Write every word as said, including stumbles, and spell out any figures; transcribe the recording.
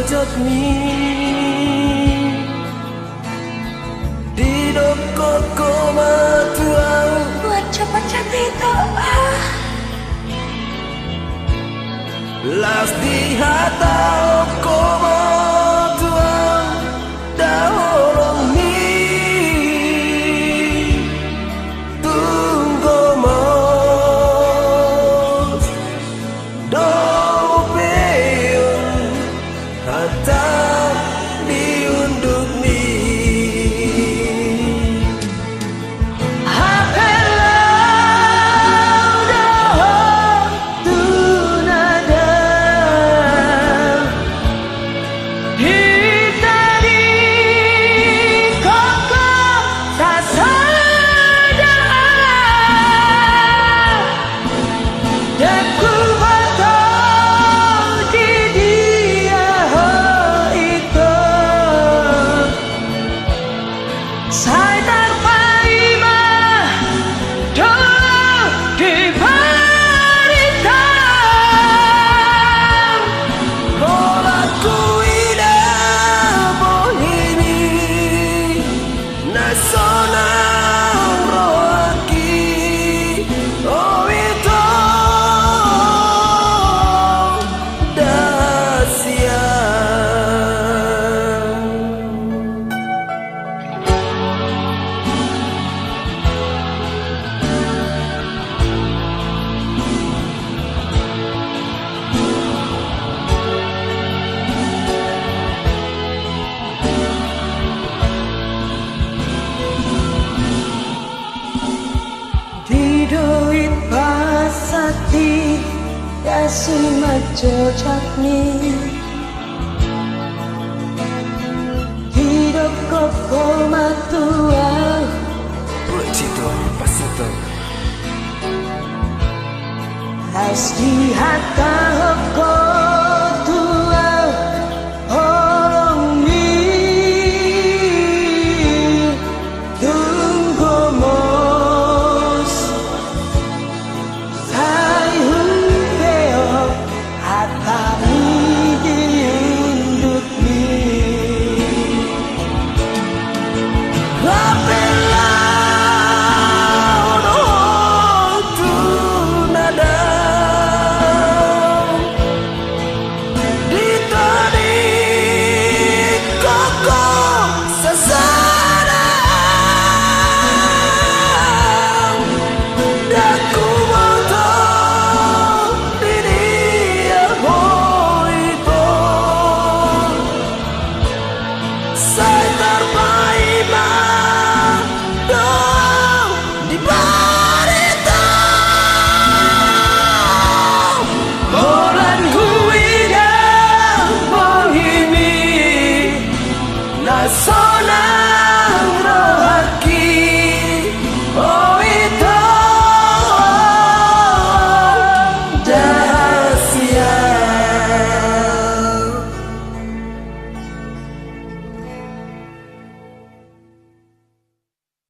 Jotmi. Didok ho ma tu ahu. Buat cepat jatuh itu. Ah. Laos dihatahon ho ma tu ahu, da holongmi tung gomos. Dope on hata ni undukmi. Hape laho dohot tu na dao. Hita di koko sasada. Ndang huboto di dia ho ito. Sai tarpaima do di baritam. Holan huida bohimi. Na sonang rohangki, o ito da sian. Di doit pasahat i, asi ma jojak ni. Didok ho ma tu ahu. Oi, Cito, pasahat on. Laos dihatahon ho